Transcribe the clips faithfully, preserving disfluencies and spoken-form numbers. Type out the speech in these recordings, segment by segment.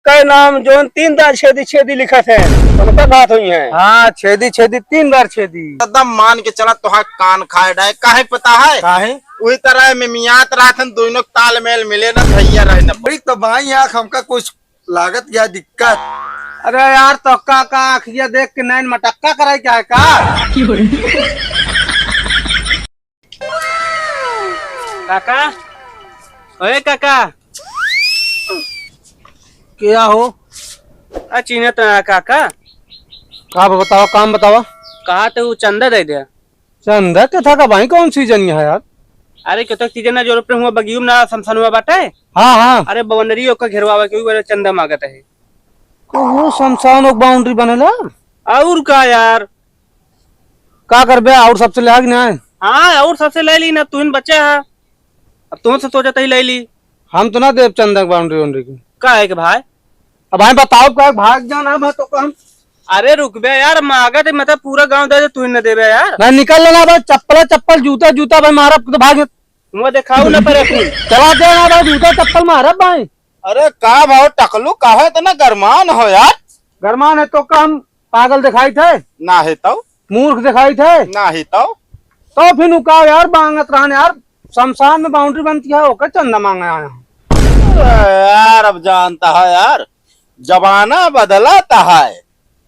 के नाम जौन तीन दार छेदी छेदी लिखत है, उनका कहत हुई है। हाँ, छेदी छेदी, तीन बार छेदी। एकदम मान के चला, तोहार कान खाए डाए। काहे पता है? काहे? वही तरह में मियात रहत हन, दोनों तालमेल मिले ना, भैया रहे ना। बड़ी तबाही आँख, हमका कुछ लागत या दिक्कत। अरे यार, तो का, का आँखिया देख के नैन मटक्का कराई क्या है का? काका, ओए काका। क्या हो? आ, चिन्हत ना काका। का बतावा, काम बतावा। कहा तो वो चंदा दे दे। चंदा के था का भाई, कौन सीजन है यार? अरे, के तो सीजन ना, जो रोपे हुआ बगियुम ना, समसन हुआ बाटे। हाँ, हाँ। अरे, बवंडरी ओकर घेरवावे के, ऊ वाला चंदा मांगत है। तो वो समसान ओक बाउंड्री बनेला? और का यार? का करबे, और सबसे ले आग ना? हाँ, और सबसे ले ली ना, तुहिन बच्चा है। अब तुमसे सोचा तही ले ली। हम तो ना देब चंदा के बाउंड्री वाउंड्री की। का है के भाई? अब भाई बताओ, का भाग जाना, मैं तो कम। अरे रुकबे यार, मांगत है, मतलब पूरा गांव दे दे, तुहिन न देबे यार। ना निकल लेना भाई, चप्पल है चप्पल, जूता जूता भाई, मारब तो भाग। मुँह दिखाऊ ना परे कुल। चला दे ना भाई, जूता चप्पल मारब भाई। अरे का भाव टकलू, काहे इतना गरमान हो यार? गरमान है तो का हम पागल दिखाई थे? ना है तो? मूर्ख दिखाई थे? ना है तो? तो फिर उ का यार, मांगत रहन यार, शमशान में बाउंड्री बनती है, ओकर चंदा मांगे आया हूँ। अरे यार, अब जानता है यार, जमाना बदलता है।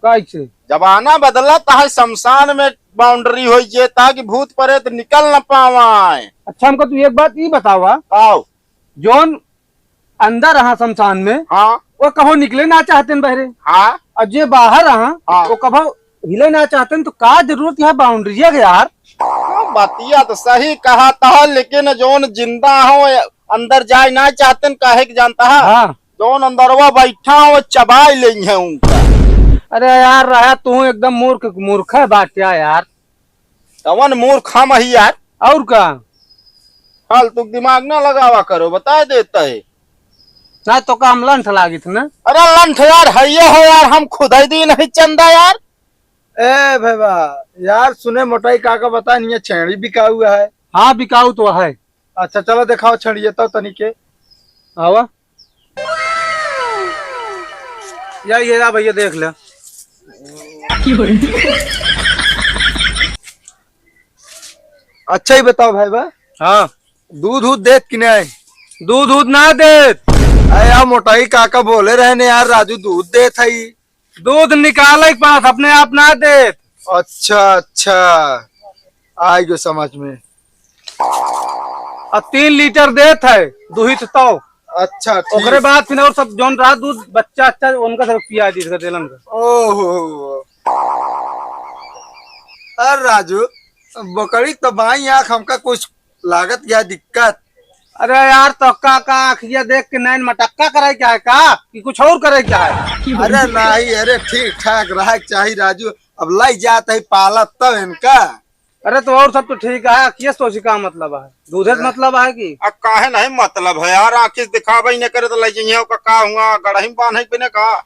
कैसे? जमाना बदलता है, शमशान में बाउंड्री होई जे, ताकि भूत प्रेत निकल न पावाए। अच्छा, हमको तू एक बात ई बतावा। आओ। जौन अंदर रहा शमशान में, हाँ। वो कभो निकले ना चाहते न बहरे। हाँ। और जे बाहर रहा, हाँ। वो कभो हिले ना चाहते न, तो का जरूरत है बाउंड्री के यार? बतिया तो सही कहा था, लेकिन जौन जिंदा हो, अंदर जाए ना चाहते न, काहे के जानता है? हाँ। जौन अंदरवा बैठा हो, चबाई लेइहैं उनका। अरे यार, रहा तू एकदम मूर्ख, मूर्ख है बाटिया यार। कवन मूर्ख हम ही यार? और का? फालतू दिमाग ना लगावा करो, बता देता है। ना तो का हम लंठ लागित ना? अरे लंठ यार, है ये हो यार, हम खुद ही दी नहीं चंदा यार। ए भैया, यार सुने मोटाई काका बता नहीं, ये छेड़ी बिकाऊ है। हाँ, बिकाऊ तो है। अच्छा, चलो दिखाओ छेड़िए तो तनी के। आवा। या, ये ला भैया, देख ले। अच्छा ही बताओ भाई बा। हाँ। दूध दूध देत कि नहीं? दूध दूध ना देत। अरे यार, मोटाई काका बोले रहे ने यार, राजू दूध देत है। दूध निकाले के पास अपने आप ना देत। अच्छा, अच्छा, आ गयो समझ में। आ तीन लीटर देत है, दुहित तो। अच्छा, ठीक। ओकरे बाद फिर और सब जौन रहा दूध, बच्चा अच्छा, उनका सब पिया दी, देलन का। ओहो। अरे राजू, बकरी तो बाई आँख, हमका कुछ लागत या दिक्कत? अरे यार, तो का, का आँखिया देख के नैन मटक्का करे क्या है का? कि कुछ और करे क्या है? अरे नहीं, अरे ठीक ठाक रहे के चाही राजू। अब लाई जात है पालत तब इनका। अरे तो और सब तो ठीक है, आँखिया से तो उसी का मतलब है, दूधे से मतलब है कि? अब काहे नहीं मतलब है यार, आँखी से दिखावे ही नहीं करे तो लाई जाइए, ओका का हुआ, गड़ही में बांधे के बिना का?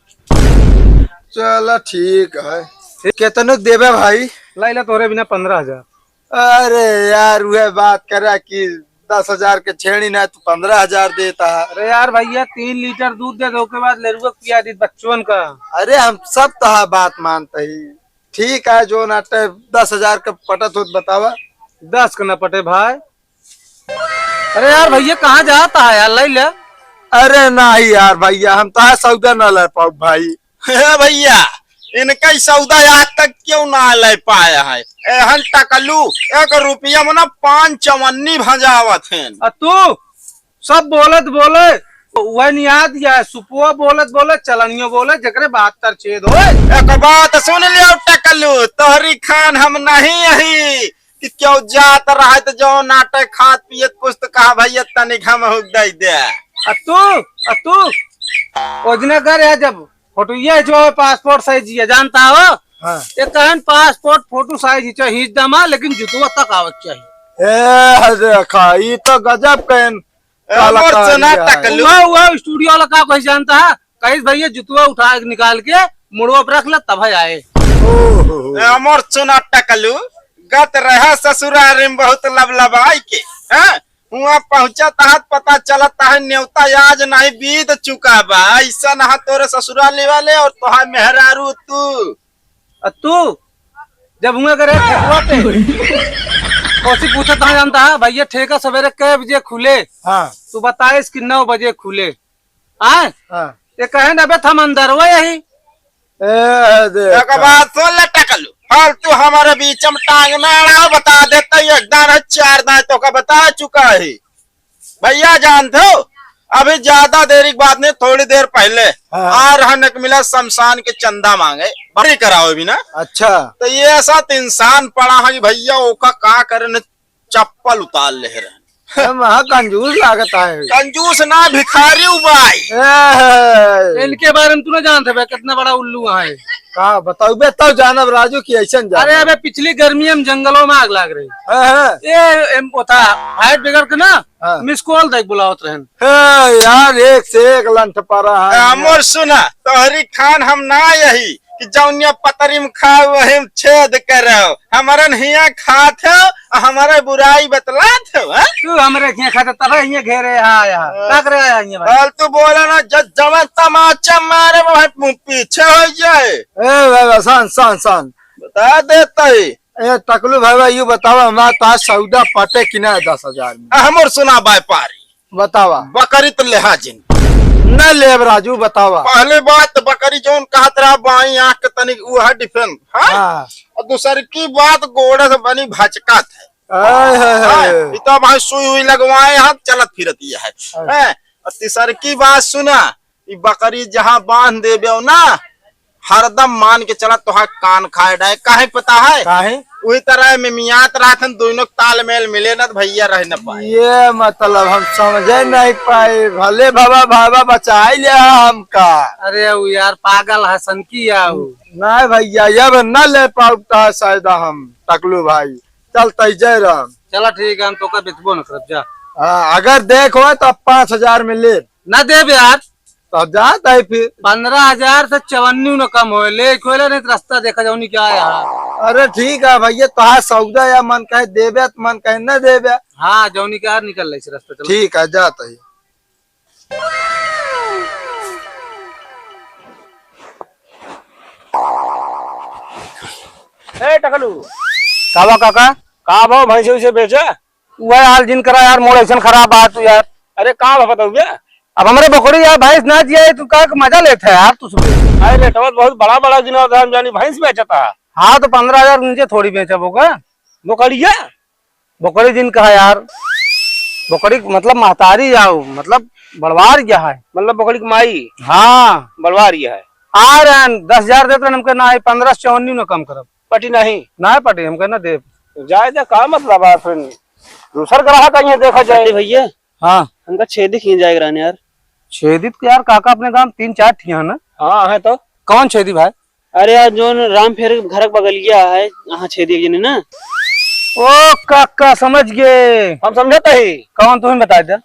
चलो ठीक है। कितने देबे भाई? लाई ला तोरे बिना पन्द्रह हजार। अरे यार, वह बात करा कि दस हजार के छेड़ी ना, तू पन्द्रह हजार देता है। अरे यार भैया, तीन लीटर दूध दे दो, ओके बाद लेरुआ पिया दी बच्चवन का। अरे हम सब तो है बात मानते ही। ठीक है, जो नाटे दस हजार के पटत होत बतावा। दस के ना पटे भाई। अरे यार भैया, कहाँ जाता है यार, ले ले। अरे नहीं यार भैया, हम तो है सौदा ना ले पाऊ भाई। हे भैया, इनका ही सौदा आज तक क्यों ना ले पाया है? एहन टकलू एक रुपया में ना पान चवन्नी भजावत हैं। आ तू सब बोलत बोले, वह नियाद या सुपुआ बोलत बोले, चलनियो बोले, जकरे बहत्तर छेद होए। एक बात सुन लियो टकलू, तोहरी खान हम नहीं अही कि क्यों जात रहे तो जो नाटे खात पियत कुछ तो कहा भैया तनिक हम हुक दे दे। आ तू, आ तू, ओजने कर है जब फोटो ये जो है पासपोर्ट साइज ये जानता हो? हाँ। ये कहन पासपोर्ट फोटो साइज ही चाहिए, हिच दमा, लेकिन जुतवा तक आवत चाहिए। ए, देखा, ई तो गजब कहन ए, अमर कलाकारी चुना है। टकलू। हुआ, हुआ, स्टूडियो वाला का कोई जानता है? कहीं भैया जुतवा उठा के निकाल के मुड़वा पर रख ले, तब है आए। ओहो। ए, अमर चुना टकलू, गत रहा ससुरारी में बहुत लबलबाई के, हैं? हुआ पहुँचत हत, पता चलत है, नेवता आज नहीं बीत चुका बा। ऐसा ना तोरे ससुराली वाले और तोहार मेहरारू तू। आ तू जब हुआ करे ठेकुआ पे, कौसी पूछत है जानता है, "भैया, ठेका सवेरे कै बजे खुले?" हाँ। तू बताइस कि नौ बजे खुले। आए? हाँ। ये कहे ना बे, हम अंदर हुआ यही। ए, देख। एक बात सुन ले टकलू, फालतू हमारे बीच में टांग ना अड़ाओ, बता देता ही, एक दान है, चार दान तो का बता चुका है। भैया जानते हो, अभी ज्यादा देरी की बात नहीं, थोड़ी देर पहले हाँ। आ रहन एक मिला शमशान के चंदा मांगे, बकरी कराओ भी ना। अच्छा। तो ये ऐसा तो इंसान पड़ा है कि भैया ओका का करे न, चप्पल उतार ले रहे। ए, महा कंजूस लागत है। कंजूस ना, भिखारी उबाई। ए, इनके बारे में तू ना जानत है, कितना बड़ा उल्लू है। का बताऊ बे, तब जानब राजू की ऐसन जानब। अरे अबे, पिछली गर्मी में जंगलों में आग लाग रही। हाँ, हाँ। ये एम, वो था, फाइट बिगड़ के ना, हाँ। मिस कॉल देख बुलावत रहन। हे यार, एक से एक लंठ पड़ा है। हमर सुना, तोहरी खान हम ना यही कि जौनिया पतरी में खाओ वही में छेद करो। हमरन हिया खात हो, आ हमरे बुराई बतलात हो, हैं? तू हमरे हिया खात, तब हिया घेरे आया। हाँ। का करे आया हिया भाई? फालतू बोला ना, ज-, जवन तमाचा मारे वो है पीछे हो जाए। ए भाई, शांत, शांत, शांत। बता देता ही। ए, टकलू भाई, भाई, यू बतावा, हमार तोहार सौदा पटे कि ना दस हजार में? आ, हमर सुना व्यापारी। बतावा। बकरी त लेहा जिन। न लेब राजू, बतावा। पहले बात बकरी जौन कहत रहा बाई आँख के तनिक उ है डिफेंस, हाँ? हाँ। और दूसर की बात गोड़ से बनी भचकत है। आय, हाय, हाय। हाँ, इ तो भाई सुई हुई लगवाए हैं, चलत फिरत ये है। अच्छा। हैं? और तीसर की बात सुना, ई बकरी जहाँ बांध देबे हो ना, हरदम मान के चला तोहार कान खाए डाए। काहे पता है? काहे? उही तरह में मियात रहत हन, दोनों के तालमेल मिले ना तो भैया रह न पाए। ये मतलब हम समझे नहीं पाए। भले बाबा, बाबा बचाई ले हमका। अरे उ यार पागल है, सनकी है उ। नहीं भैया, ये अब न ले पाऊ तो शायद हम, टकलू भाई। चल तई जय राम। चला ठीक है, हम तोका बेचबो न करब जा। हाँ, अगर देखो तो पाँच हजार में ले। ना देब यार। तो जात है फिर। पन्द्रह हजार से चवन्नी न कम होए, ले खोले नहीं तो रास्ता देखा जौनी क्या है। अरे ठीक है भैया, तोहार सौदा या मन कहे देबे तो मन कहे न देबे। हाँ, जौनी क्या निकल ले से रास्ता, चलो। ठीक है, जात है। ए टकलू। का बा काका? का भाव भैंसे उसे बेचे? वह हाल जिन करा यार, मोड़ ऐसन खराब बा तू यार। अरे का बा बताऊ बे? अब हमरे बकरी यार भैंस ना जिया, तू का के मजा लेत है यार तू सब। अरे रेटवा तो बहुत बड़ा बड़ा गिना था, हम जानी भैंस बेचता। हाँ तो पन्द्रह हजार नीचे थोड़ी बेचब होगा। बकरिया? बकरी जिन कहा यार, बकरी मतलब महतारी जाओ, मतलब बड़वार गया है। मतलब बकरी की माई? हाँ। बड़वार गया है। आ रहे हैं, दस हजार देत रहे हमके, ना आई, पन्द्रह से चवन्नी न कम करब। पटी नहीं? ना पटी, हमके ना देब। जाए दे, का मतलब है फिर? दूसर ग्राहक आई है, देखा जाए। अरे भैया, हाँ। हमका छेदी खींच जाए रहने यार। छेदी तो यार काका अपने गाँव तीन चार ठिया है ना? हाँ, है तो। कौन छेदी भाई? अरे यार, जोन राम फेर घर के बगलिया है, यहाँ छेदी एक जने ना। ओ काका, समझ गए। हम समझत ही। कौन, तुम्हें बता दे।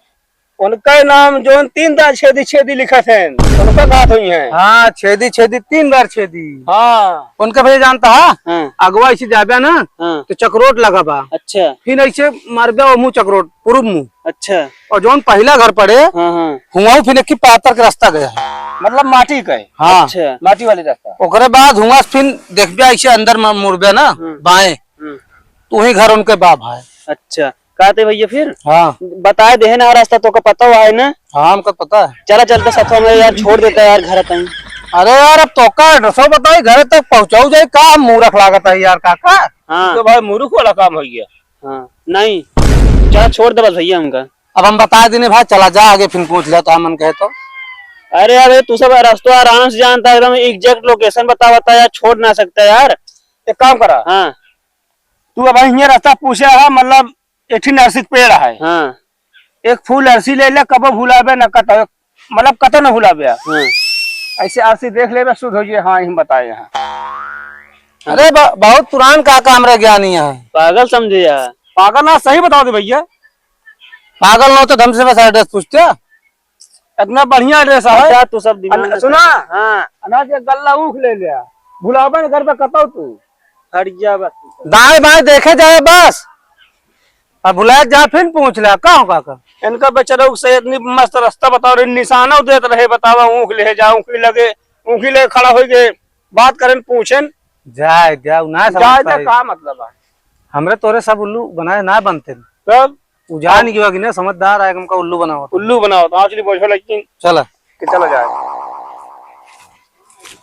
उनका नाम जोन तीन दार छेदी छेदी लिखत हैं, उनका कहत हुई हैं। हाँ, छेदी छेदी तीन बार छेदी। हाँ। उनका भैया जानता है? हाँ। अगवा ऐसे जाबे ना, हाँ। तो चकरोट लगा बा। अच्छा। फिर ऐसे मारबे वो मुँह चकरोट, पूरब मुँह। अच्छा। और जौन पहिला घर पड़े, हाँ, हाँ। हुआं फिर एक ही पातर के रास्ता गया है। मतलब माटी का है? हाँ। अच्छा। माटी वाली रास्ता। ओकरे बाद हुआं से फिर देखबे ऐसे अंदर म-, मुड़बे ना, हम्म। बाएं, हम्म। तो वही घर उनके बा भाई। अच्छा, कहते भैया फिर? हाँ। बताए देहे ना रास्ता, तोका पता हुआ है ना? हाँ, हमका पता है। चला चलते साथ में यार, छोड़ देता है यार घर तक। अरे यार, अब तोका एड्रेसो बताई, घर तक पहुँचाऊ जाए, का हम मूरख लागत है यार काका? हाँ। तो भाई मूर्ख वाला काम हो गया। हाँ, नहीं, चला छोड़ दे बस भैया हमका। अब हम बता देने भाई, चला जा आगे, फिर पूछ ले तो मन कहे तो। अरे अबे तू सब रास्ता आराम से जानता है, एकदम exact location बता, बता यार, छोड़ ना सकता यार। एक काम करा। हाँ। तू अब हियाँ रास्ता पूछे है, मतलब एक ठिन अरसी के पेड़ है। हाँ। एक फूल अरसी ले ले, कबो भुलाबे ना कतो, मतलब कतो ना भुलाबे। हाँ। ऐसे अरसी देख लेबे, शुद्ध हो जाए। हाँ, हम बताए यहाँ। अरे ब-, बहुत पुरान काका हमरे ज्ञानी है। पागल समझे यार। पागल ना, सही बताओ दे भैया। पागल ना हो तो हमसे बस एड्रेस पूछते। इतना बढ़िया एड्रेस है। अच्छा, तू सब दिमाग अन-, ना सुना? हाँ। अनाज के गल्ला ऊख ले लिया। भुलावन घर पे कतौ तू। हट गया बस। दाएं बाएं देखे जाए बस। अब भुलाए जा, फिर पूछ ले, का हो काका? इनका बेचारा से इतनी मस्त रास्ता बताओ रे, निशाना देत रहे, बतावा, ऊँख ले जा, ऊँखी लगे, ऊँखी ले खड़ा होई के बात करें, पूछें। जाए द्या, उ ना समझ जाए द्या, पाए। का मतलब है? हमरे तोरे सब उल्लू बनाए ना बनते। तब? उ जान गया कि ना, समझदार आए, हमका उल्लू बनावत। उल्लू बनावत, हाँ, चलिए, बैठो, लेकिन चला। कि चला जाए।